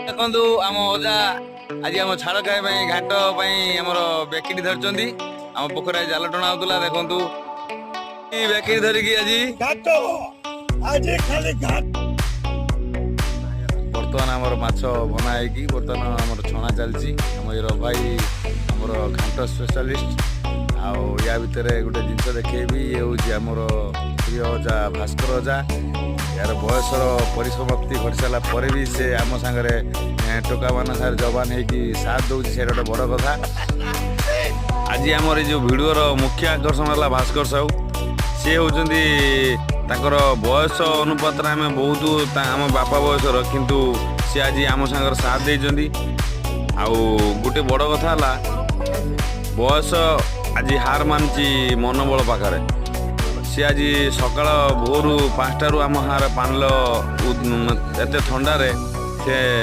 ଦେଖନ୍ତୁ, ଆମ ଅଜା ଆଜି ଆମ ଛାଡ଼ ଖାଇବା ପାଇଁ, ଘାଣ୍ଟ ପାଇଁ ଆମର ବେକିଟି ଧରିଛନ୍ତି। ଆମ ପୋଖରୀରେ ଜାଲ ଟଣା ହଉଥିଲା। ଦେଖନ୍ତୁ, ବେକିଟି ଧରିକି ଆଜି ଘାଟ, ଆଜି ଖାଲି ଘାଟ। ବର୍ତ୍ତମାନ ଆମର ମାଛ ବନା ହେଇକି ବର୍ତ୍ତମାନ ଆମର ଛଣା ଚାଲିଛି। ଆମ ଏ ଭାଇ ଆମର ଘାଣ୍ଟ ସ୍ପେଶାଲିଷ୍ଟ। ଆଉ ୟା ଭିତରେ ଗୋଟେ ଜିନିଷ ଦେଖେଇବି। ଇଏ ହେଉଛି ଆମର ପ୍ରିୟ ଅଜା ଭାସ୍କର ଅଜା। ଏହାର ବୟସର ପରିସମାପ୍ତି ଘଟି ସାରିଲା ପରେ ବି ସେ ଆମ ସାଙ୍ଗରେ ଟୋକାମାନଙ୍କ ସାଙ୍ଗରେ ଯବାନ ହେଇକି ସାଥ ଦେଉଛି। ସେଇଟା ଗୋଟେ ବଡ଼ କଥା। ଆଜି ଆମର ଏଇ ଯେଉଁ ଭିଡ଼ିଓର ମୁଖ୍ୟ ଆକର୍ଷଣ ହେଲା ଭାସ୍କର ସାହୁ। ସିଏ ହେଉଛନ୍ତି, ତାଙ୍କର ବୟସ ଅନୁପାତରେ ଆମେ ବହୁତ ଆମ ବାପା ବୟସର, କିନ୍ତୁ ସେ ଆଜି ଆମ ସାଙ୍ଗରେ ସାଥ ଦେଇଛନ୍ତି। ଆଉ ଗୋଟେ ବଡ଼ କଥା ହେଲା, ବୟସ ଆଜି ହାର ମାନିଛି ମନୋବଳ ପାଖରେ। ସେ ଆଜି ସକାଳ ଭୋରୁ 5ଟାରୁ ଆମ ସାଙ୍ଗରେ ପାଣିଲ, ଏତେ ଥଣ୍ଡାରେ ସେ